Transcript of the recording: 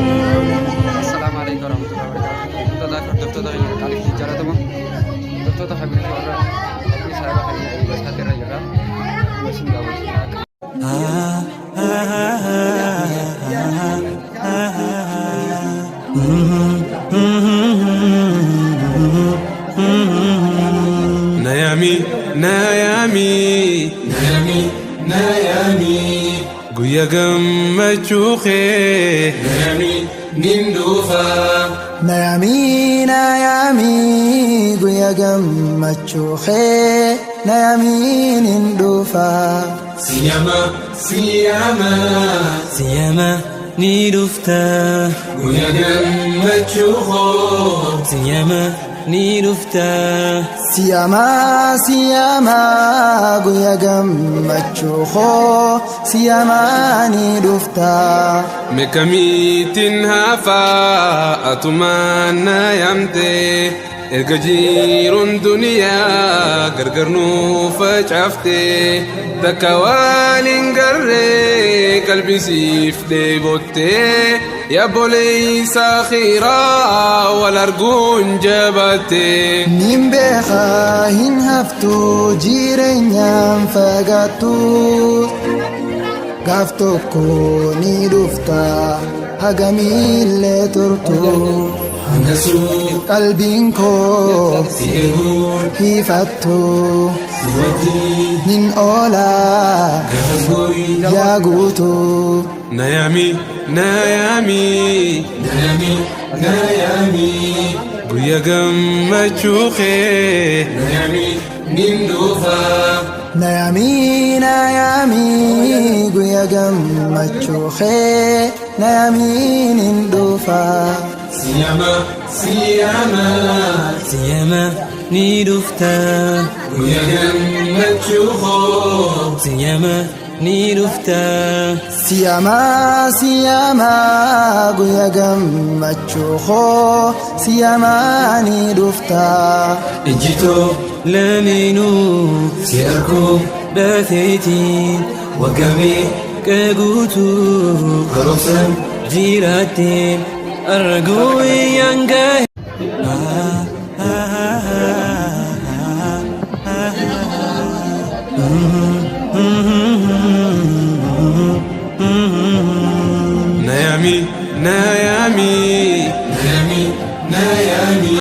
Assalaamu alaikum warahmatullahi wabarakatuh. Hordoftoota fi hordoftoota keenya qaalii fi jaalatamoo hordoftoota Habiib warra qophii saahiba keenya eebba irra jirra. Isin daawwachiisa. Nayaami, Nayaami, Nayaami, Nayaami. Guyyaa gammachuu kee. Nayaami, nin dhufa. Nayaamii nayaamii guyyaa gammachuu kee nayaamiin hin dhufa. Siyama, siyama. Siyama ni dhufta. Guyyaa gammachuu koo. Siyama ni dhufta. Siyamaa siyamaa guyyaa gammachuu koo siyamaa ni dhufta. Meekamiitiin hafaa atumaan na yaamte erga jiruun duniyaa gargar nu facaafte takka waan hin garree qalbisiif dheebotte yaabboleessa akhiraa wal arguun jabaate. Nin beekaa hin haftu jireenyaan fagaattu gaaf tokko ni dhufta hagamillee turtu Hangasuu qalbiin koo si eeguun hiifattu si wajjin nin oolaa gaafas gooyi. yaa guutuu. Nayaami, Nayaami, Nayaami, Nayaami. Guyyaa gammachuu kee. Nayaami, nin dhufa. Nayaamii nayaamii guyyaa gammachuu kee nayaamiin hin dhufa. Siyama, siyama. Siyama ni dhufta. Guyyaa gammachuu koo. Siyama ni dhufta. Siyamaa siyamaa guyyaa gammachuu koo siyamaa ni dhufta. Ejjitoo lameenuu Si arguu dhafeetiin waggaa meeqa guutuu karoorsan jiraatteen arguu guyyaan gahe. Nayaami, Nayaami, Nayaami, Nayaami.